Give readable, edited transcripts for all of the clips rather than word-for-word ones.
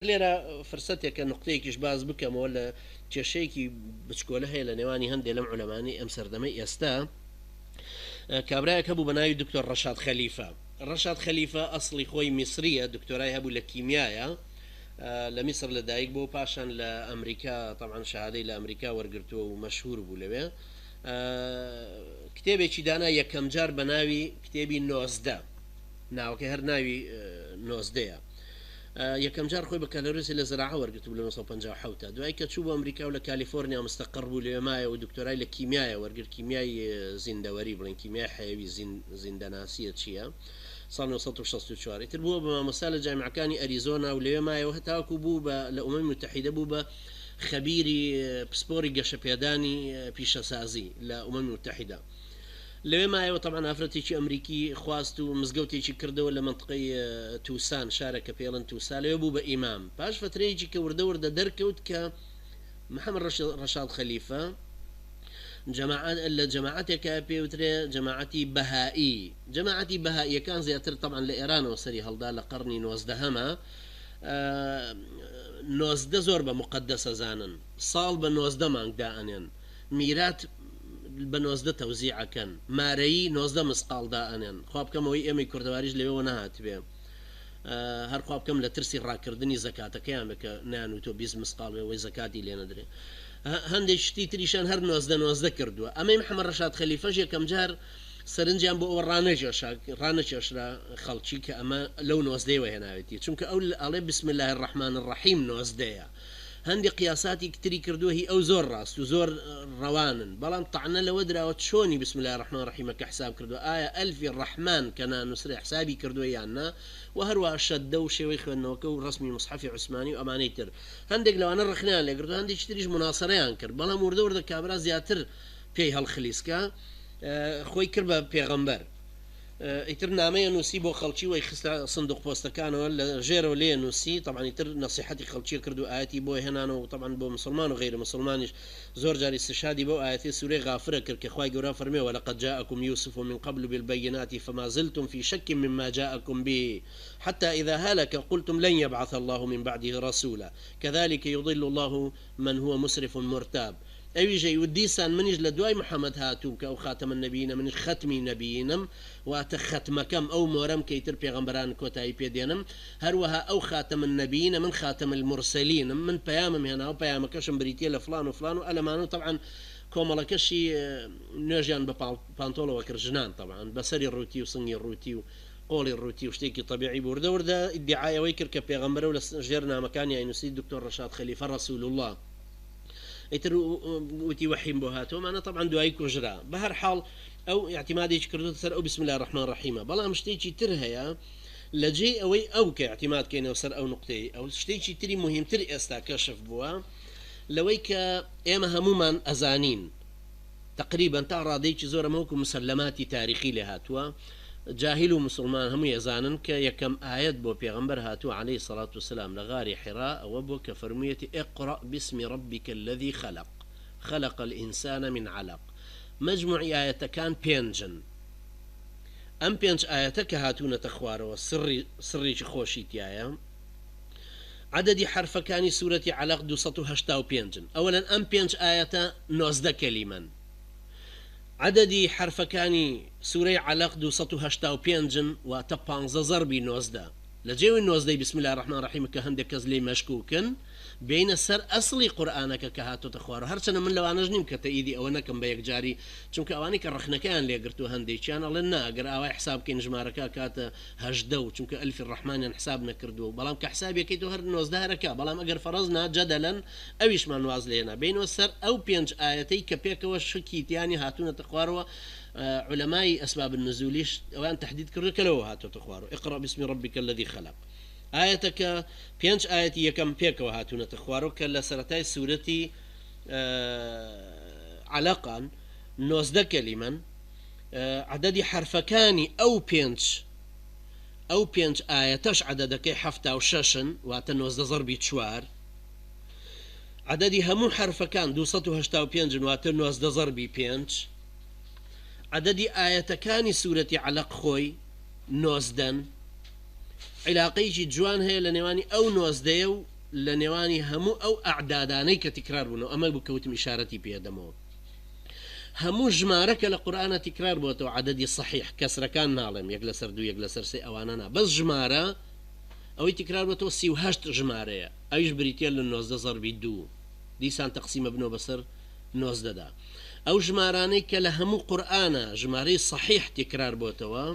لێرە فرسەتێکە نوقتەیەکیش باس بکەمەوە لە کێشەیەکی بچکۆلە هەیە لە نێوانی هەندێ لەم عولەمانەی ئەم سەردەمەی ئێستا. کابرایەک هەبوو بە ناوی دکتۆر ڕەشاد خەلیفە. ڕەشاد خەلیفە ئەسڵی خۆی میسرییە، دکتۆرای هەبوو لە کیمیایە، لە میسر لە دایک بووە و پاشان لە ئەمریکا تەبعەن شەهادەی لە ئەمریکا وەرگرتووە و مەشهوور بوو لەوێ. کتێبێکی دانا یەکەمجار بە ناوی کتێبی 19، ناوەکەی هەر ناوی نۆزدەیە. یەکەمجار خۆی بەکالۆریۆسی لە زراعە وەرگرتبوو لە 957 تا دوای کە چوو بۆ ئەمریکا و لە کالیفۆرنیا مستەقڕ بوو لەوێ مایەوە و دکتۆرای لە کیمیایە وەرگرت، کیمیای زیندەوەری بڵێین کیمیای حەیەوی زیندەناسیە چییە، ساڵ 964 ئیتر بووە بە مامۆستا لە جامیعەکانی ئەریزۆنا و لەوێ مایەوە هەتاوەکو بوو بە لە ئومەمی موتەحیدە بوو بە خەبیری پسپۆری گەشەپێدانی پیشەسازی لە ئومەمی موتەحیدە. لەوێ مایەوە تەبعەن ئافرەتێکی ئەمریکی خواست و مزگەوتێکی کردەوە لە مەنتقەی توسان شارێک کە پێڵن توسا لەوێ بوو بە ئیمام پاش فترەیەکی کە وردە وردە دەرکەوت کە محەممەد ڕەشاد خەلیفە جەماعەت لە جەماعەتێکە پێوترێ جەماعەتی بەهایی جەماعەتی بەهاییەکان زیاتر تەبعەن لە ئێرانەوە سەری هەڵدا لە قەڕنی نۆزدەهەمە 19 زۆر بە مقدسە زانن ساڵ بە 19 مانگ دائەنێن میرات بە 19 تەوزیع ئەکەن، مارەیی 19 مسقاڵ دائەنێن، خوا بکەم ئەوەی ئێمەی کوردەواریش لەوێوە نەهاتبێ، هەر خوا بکەم لە ترسی ڕاکردنی زەکاتەکەیان بێ کە نەیانوتووە 20 مسقاڵ بێ وەی زەکاتی لێ نەدرێ. هەندێک شتی تریشیان هەر 19 19 کردووە. ئەمەی محەمەد ڕەشاد خەلیفەش یەکەمجار سەرنجیان بۆ ئەوە ڕانەکێشا ڕانەکێشرا خەڵکی کە ئەمە لەو نۆزدەیەوە هێناوێتی، چونکە ئەو ئەڵێ بسم اللە الرحمن الرحیم نۆزدەیە. هەندێ قیاساتی تری کردووە هی ئەو زۆر ڕاست و زۆر ڕەوانن بەڵام تەعنە لەوە دراوە چۆنی بسم اللە الرحمن الرحیمەکە حساب کردووە ئایا ئەلفی ڕەحمان کە نانوسرێ حسابی کردووە یان نا وە هەروەها شەددە و شێوەی خوێندنەوەکە و ڕەسمی موسحەفی عوسمانی و ئەمانەی تر هەندێک لەوانە ڕەخنەیان لێگرت و هەندێکی تریش موناسەرەیان کرد بەڵام وردە وردە کابرا زیاتر پێی هەڵخلیسکا خۆی کرد بە پێغەمبەر. ئیتر نامەیە نووسی بۆ خەڵکی وەی خستە سندوق پۆستەکانەوە لە ژێرەوە لێ نووسی تەبعەن ئیتر نەسیحەتی خەڵکی کرد و ئایەتی بۆ هێنانەوە و تەبعەن بۆ مسوڵمان و غەیرە مسوڵمانیش زۆر جار ئیستشهادی بەو ئایەتەی سورەی غافرە کرد کە خوای گەورە فەرموێ ولقد جاءکم یوسف من قبل بالبینات فما زلتم فی شک مما جاءکم به حتی اذا هلک قلتم لن یبعث الله من بعده رسولا کذلک یضل الله من هو مسرف مرتاب ئەویش ئەیوت دیسان منیش لە دوای محمد هاتووم کە ئەو خاتم النبیینە منیش خەتمی نەبیینم واتە خەتمەکەم ئەو مۆرەم کە ئیتر پێغەمبەران کۆتایی پێ دێنم هەروەها ئەو خاتم النبیینە من خاتم المرسلینم من پەیامم هێناوە پەیامەکەشم بریتیە لە فڵان و فڵان و ئەلەمانە و تەبعەن کۆمەڵەکەشی نوێژیان بە پانتۆڵەوە کرد ژنان تەبعەن بە سەری ڕووتی و سنگی ڕووتی و قۆڵی ڕووتی و شتێکی تەبیعی بوو وردە وردە ئیدیعای ئەوەی کرد کە پێغەمبەرە و لە ژێر نامەکانی ئەینوسی دکتۆر ڕەشاد خەلیفە رسول اللە ئیتر وتی وەحیم بۆ هاتووە مانە تەبعەن دوایی کوژرا بە هەر حاڵ ئەو ئیعتیمادێکی کردوتە سەر ئەو بسم اللە الرحمن الرحیمە بەڵام شتێکی تر هەیە لە جێی ئەوەی ئەو کە ئیعتیماد کەینەوە سەر ئەو نوقتەی ئەو شتێکی تری موهیمتر ئێستا کەشف بووە لەوەی کە ئێمە هەموومان ئەزانین تەقریبەن تا ڕادەیەکی زۆر ئەمە وەکو مسەلەماتی تاریخی لێ هاتووە، جاهیل و موسڵمان هەمووی ئەزانن کە یەکەم ئایەت بۆ پێغەمبەر هاتووە علیە الصلوة والسلام لە غاری حیرا ئەوە بووە کە فەرموویەتی اقرأ باسم ربک الذی خلق خلق الانسان من علق مەجموعی ئایەتەکان پێنجن ئەم پێنج ئایەتە کە هاتوونەتە خوارەوە سڕی سڕێکی خۆشی تیایە عەدەدی حەرفەکانی سورەتی عەلەق 285 ن ئەوەلەن ئەم پێنج ئایەتە 19 کەلیمەن عەدەدی حەرفەکانی سورەی عەلەق 285 ن واتە پانزە زەربی 19 لە جێوی نۆزدەی بسم اللە الرحمن الرحیم کە هەندێک کەس لێی مەشکوکن بێینە سەر ئەسڵی قورئانەکە کە هاتۆتە خوارەوە هەرچەنە من لەوانەش نیم کە تەئیدی ئەوە نەکەم بە یەکجاری چونکە ئەوانەی کە ڕەخنەکەیان لێگرتووە هەندێکیان ئەڵێن نا گەر ئاوای حساب بکەین ژمارەکە ئەکاتە 18 و چونکە ئەلفی ڕەحمانیان حساب نەکردووە و بەڵام کە حسابی ئەکەیت تۆ هەر 19 هەر ئەکا بەڵام ئەگەر فەرەزنا جەدەلەن ئەویشمان واز لێنا بێینەوە سەر ئەو پێنج ئایەتەی کە پێکەوە شکی تیانی هاتوونەتە خوارەوە عولەمای ئەسباب النزولیش ئەویان تەحدید کردووە کە لەوە هاتۆتە خوارەوە اقرأ باسم ربک الذی خلق ئایەتەکە پێنج ئایەتی یەکەم پێکەوە هاتوونەتە خوارەوە کە لە سەرەتای سورەتی عەلەقان 19 کەلیمەن عەدەدی حەرفەکانی ئەو پێنج ئەو پێنج ئایەتەش عەدەدەکەی 76ن واتە 19 زەربی چوار عەدەدی هەموو حەرفەکان 285 واتە 19 زەربی پێنج عەدەدی ئایەتەکانی سورەتی عەلەق خۆی نۆزدەن عیلاقەیەکی جوان هەیە لە نێوانی ئەو نۆزدەیە و لە نێوانی هەموو ئەو ئەعدادانەی کە تکرار بوونەوە، ئەمە بوو کە وتم ئیشارەتی پێ دەمەوە. هەموو ژمارە کە لە قورئانا تکرار بۆتەوە عەدەدی صحیح، کەسرەکان ناڵێم، یەک لەسەر دوو، یەک لەسەر سێ ئەوانە نا، بەس ژمارە ئەوەی تکرار بۆتەوە 38 ژمارەیە، ئەویش بریتیە لە 19 زەربی دوو، دیسان تەقسیمە بنەوە بەسەر 19 دا. ئەو ژمارانەی کە لە هەموو قورئانا ژمارەی صحیح تکرار بۆتەوە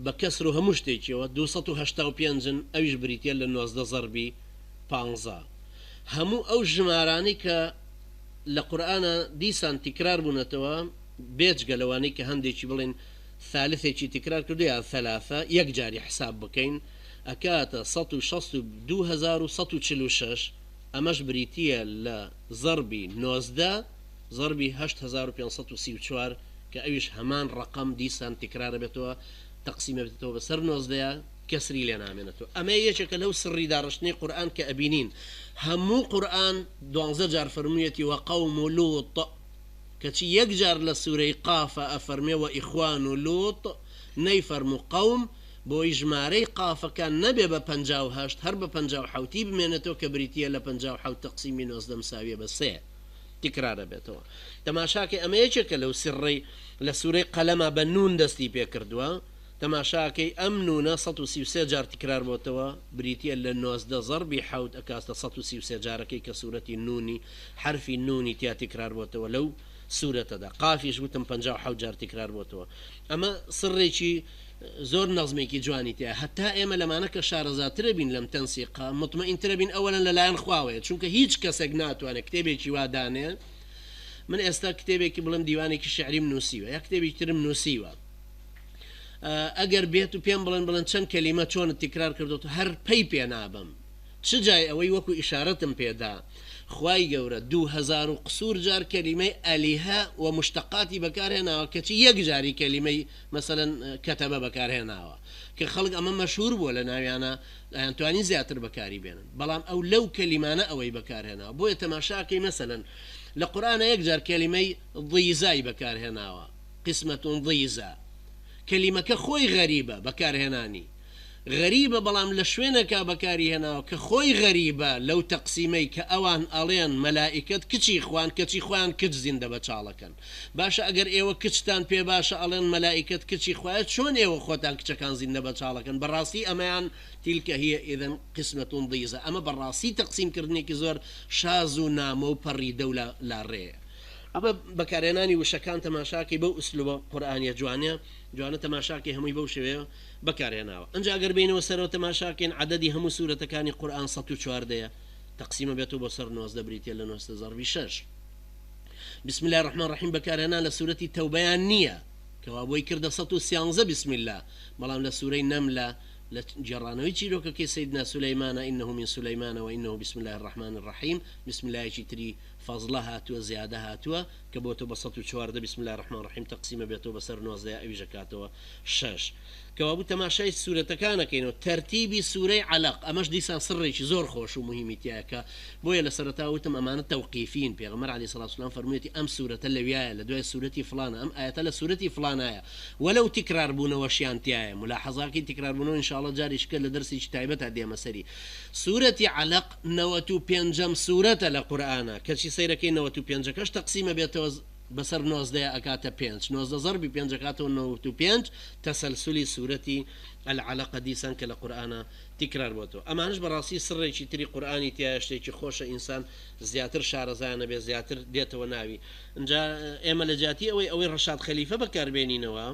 بە کەسر و هەموو شتێکیەوە 285 ن، ئەویش بریتیە لە 19 زەربی پانزە. هەموو ئەو ژمارانەی کە لە قورئانا دیسان تیکرار بوونەتەوە بێجگە لەوانەی کە هەندێکی بڵێن ثالثێکی تکرار کردو یان ثلاثە یەک جاری حساب بکەین ئەکاتە 162146 ئەمەش بریتیە لە زەربی 19 زەربی 8534 کە ئەویش هەمان ڕەقەم دیسان تکرارە بێتەوە تەقسیمە بێتەوە بەسەر نۆزدەیا کەسری لێ نامێنێتەوە ئەمە یەکێکە لەو سڕی داڕشتنەی قورئان کە ئەبینین هەموو قورئان دوانزە جار فەرموویەتی وقوم لوط کەچی یەک جار لە سورەی قافا ئەفەرمێ وئیخوان لوط نەیفەرموو قوم بۆی ژمارەی قافەکان نەبێ بە 58 هەر بە 57 ی بمێنێتەوە کە بریتیە لە 57 تەقسیمی 19 مساویە بە سێ تکرار ئەبێتەوە تەماشاکەی ئەمە یەکێکە لەو سڕەی لە سورەی قەلەما بە نون دەستی پێکردووە تەماشاکەی ئەم نونە 133 جار تکرار بۆتەوە بریتیە لە 19 زەربی حەوت ئەکاستە 133 جارەکەی کە سورەتی نونی حەرفی نونی تیا تکرار بۆتەوە لەو سورەتەدا قافیش وتم 57 جار تکرار بۆتەوە ئەمە سڕێکی زۆر نەزمێکی جوانی تیا هەتا ئێمە لەمانە کە شارەزاترە بین لەم تەنسیقە مطمئنترە بین ئەوەلەن لەلایەن خواوەیە چونکە هیچ کەسێک ناتوانێت کتێبێکی وا دانێ من ئێستا کتێبێکی بڵێم دیوانێکی شعریم نووسیوە یا کتێبێکی ترم نووسیوە ئەگەر بێت و پێم بڵێن بڵێن چەند کەلیمە چۆنت تکرار کردوت هەر پەی پێ نابەم چ جای ئەوەی وەکو ئیشارەتم پێدا خوای گەورە 2000 و قسور جار کەلیمەی ئەلیهە و مشتقاتی بەکارهێناوە کەچی یەک جاری کەلیمەی مەسەلەن کەتەبە بەکارهێناوە کە خەڵک ئەمە مەشهور بووە لە ناویانە ئەیانتوانی زیاتر بەکاری بێنن بەڵام ئەو لەو کەلیمانە ئەوەی بەکارهێناوە بۆیە تەماشاکەی مەسەلەن لە قورئانە یەک جار کەلیمەی ضیزای بەکارهێناوە قسمة ضیزە کەلیمەکە خۆی غەریبە بەکارهێنانی غەریبە بەڵام لە شوێنێکا بەکاری هێناوە کە خۆی غەریبە لەو تەقسیمەی کە ئەوان ئەڵێن مەلائیکەت کچی خوان کەچی خۆیان کچ زیندە بەچاڵەکەن باشە ئەگەر ئێوە کچتان پێ باشە ئەڵێن مەلائیکەت کچی خوایە چۆن ئێوە خۆتان کچەکان زیندە بەچاڵەکەن بەڕاستی ئەمەیان تلک هی اذا قسمة ضیزە ئەمە بەڕاستی تەقسیم کردنێکی زۆر شاز و نامۆ و پەڕیدە و لاڕێیە ئەمە بەکارهێنانی وشەکان تەماشاکەی بەو ئوسلوبە قورئانیە جوانە جوانە تەماشاکەی هەمووی بەو شێوەیە بەکارهێناوە ئنجا گەر بێینەوە سەرەوە تەماشاکەین عەدەدی هەموو سورەتەکانی قورئان 114 یە تەقسیمە بێتەوە بۆ سەر 19 بریتیە لە 19 زەربی شەش. بسم اللە الرحمن الرحیم بەکارهێنان لە سورەتی تەوبەیان نییە کەوا بۆی کردە 113 بسم اللە بەڵام لە سورەی نەملە لە گێڕانەوەی چیرۆکەکەی سەیدنا سولەیمانە انه من سلیمان و انه بسم اللە الرحمن الرحیم بسم اللە یەکی تری فەزڵە هاتووە زیادە هاتووە کە بۆتەوە بە 114 بسم اللە الرحمن الرحیم تەقسیمە بێتەوە بەسەر 19 ئەویش ئەکاتەوە شەش. کەوابوو تەماشای سورەتەکان ئەکەینەوە تەرتیبی سورەی عەلەق ئەمەش دیسان سڕێکی زۆر خۆش و موهیمی تیایە کە بۆیە لە سەرەتا وتم ئەمانە تەوقیفین پێغەمبەر علیە سڵات وسلام فەرموویەتی ئەم سورەتە لەویایە لە دوای سورەتی فڵانە ئەم ئایەتە لە سورەتی فڵانایە وەلەو تکرار بوونەوەشیان تیایە مولاحەزاکەی تکرار بوونەوە ان شاء اللە جارێکی کە لە دەرسێکی تایبەتا دێمە سەری سورەتی عەلەق نەوەت و پێنجەم سورەتە لە قورئانا کەچی سەیرەکەی نەوەت و پێنجەکەش تەقسیمە بێتەوە بەسەر نۆزدەیا ئەکاتە پێنج، 19 زەربی پێنج ئەکاتەوە 95، تەسەلسولی سورەتی، العلق، دیسان کە لە قورئانا تیکرار بۆتەوە. ئەمانەش بەڕاستی سڕێکی تری قورئانی تیایە شتێکی خۆشە ئینسان زیاتر شارەزایان ئەبێ زیاتر دێتەوە ناوی. ئینجا ئێمە لە جیاتی ئەوەی ئەوەی ڕەشاد خەلیفە بەکار بێنینەوە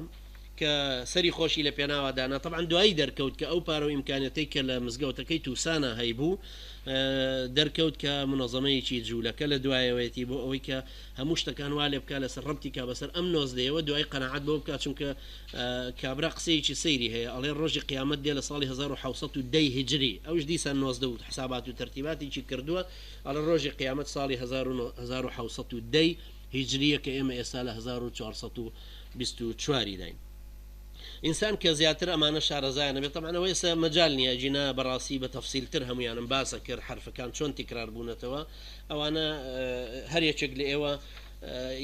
کە سەری خۆشی لە پێناوا دانا تەبعەن دوایی دەرکەوت کە ئەو پارە و ئیمکانیەتەی کە لە مزگەوتەکەی توسانا هەیبوو دەرکەوت کە مونەزەمەیەکی جوولەکە لە دوایەوەیەتی بۆ ئەوەی کە هەموو شتەکان وا لێ بکا لەسەر ڕەبتی کا بەسەر ئەم نۆزدەیەوە دوایی قەناعەت بەوە بکا چونکە کابرا قسەیەکی سەیری هەیە ئەڵێ ڕۆژی قیامەت دێ لە ساڵی 1710 هیجری ئەوش دیسان 19 و حسابات و تەرتیباتێکی کردووە ئەڵێ ڕۆژی قیامەت ساڵی 1710 هیجریە کە ئێمە ئێستا لە 1424 داین. ئینسان کە زیاتر ئەمانە شارەزایان نەبێت تەبعەن ئەوە ئێستا مەجال نییە ئەگینا بەڕاستی بە تەفسیلتر هەموویانم باسە کرد حەرفەکان چۆن تکرار بوونەتەوە ئەوانە هەر یەکێک لە ئێوە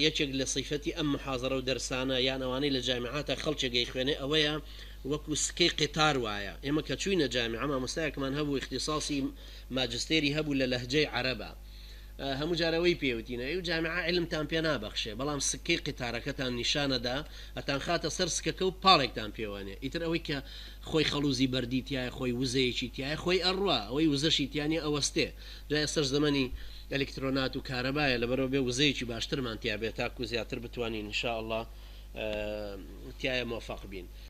یەکێک لە سیفەتی ئەم محازەرە و دەرسانە یان ئەوانەی لە جامیعاتە خەڵکێک ئەیخوێنێ ئەوەیە وەکو سکەی قیتار وایە. ئێمە کە چووینە جامیعە مامۆستایەکمان هەبوو ئیختیساسی ماجستێری هەبوو لە لەهجەی عەرەبا. هەموو جار ئەوەی پێ وتین ئەی جامیعە عیلمتان پێ نابەخشێ بەڵام سکەی قیتارەکەتان نیشانەدا ئەتانخاتە سەر سکەکە و پاڵێکتان پێوەنێ ئیتر ئەوەی کە خۆی خەڵوزی بەردی تیایە خۆی وزەیەکی تیایە خۆی ئەڕوا ئەوەی وزەشی تیا نیە ئەوەستێ جا ئێستاش زەمەنی ئەلیکترۆنات و کارەبایە لەبەرئەوە بێ وزەیەکی باشترمان تیا بێ تاکو زیاتر بتوانین ان شاء اللە تیایا مۆفەق بین.